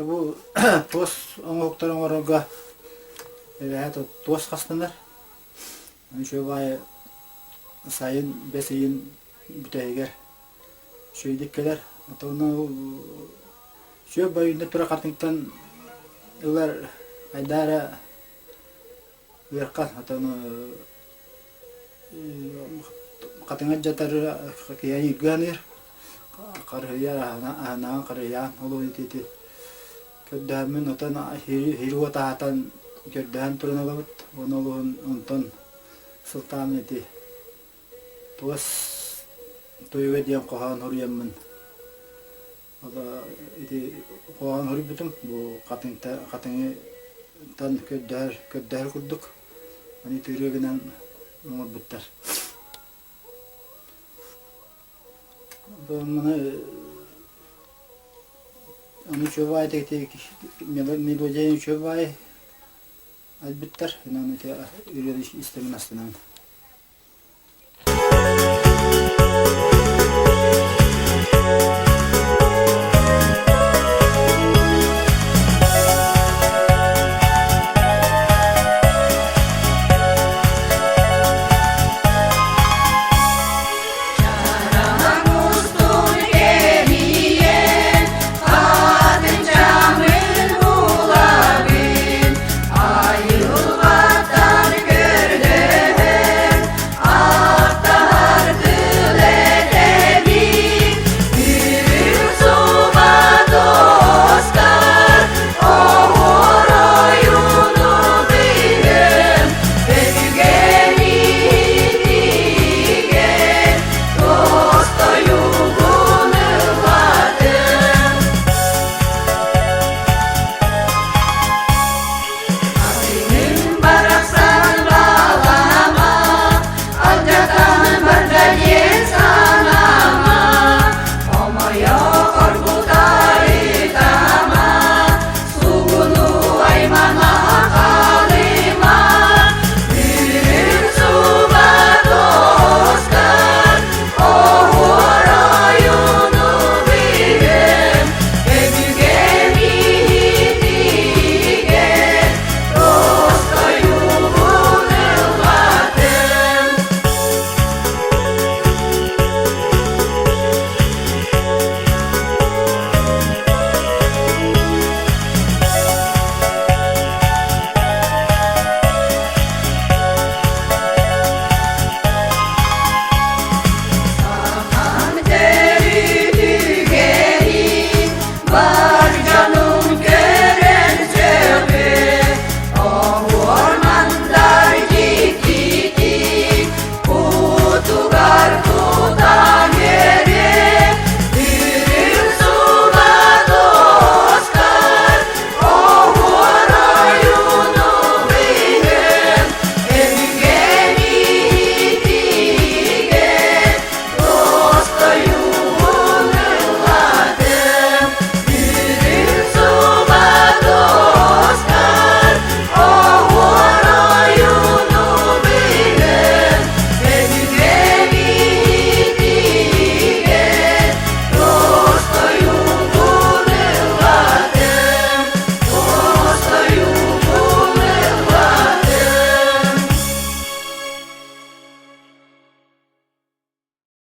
Бу туос оҥоһуктары оҥорорго эбэһээт туос хастанар. Үчүгэй баайы сайын бэс ыйын бүтэһигэр үчүгэйдик кэлэр. Отонно үчүгэй байыыннар тура хатыҥтан ылар айдаара ыархан отону хатыҥа дьатары киһи ыйгыаныыр харыһыйар аһынаан харыһыйаан ол ити көрдөһөммүн отон иһири уот аһатан көрдөһөн туран ылабыт ону олуһун онтон сылтаан ити туос тойуга диэн хоһоон суруйаммын ити хоһоон суруйбутум бу хатыҥта хатыҥытан көрдөһөр көрдөһөр курдук аны тыырыа гынан оҥорбуттар Ону үчүгэй мелодия үчүгэй айбыттар. Онон ити ырыаны истэмин астынабын.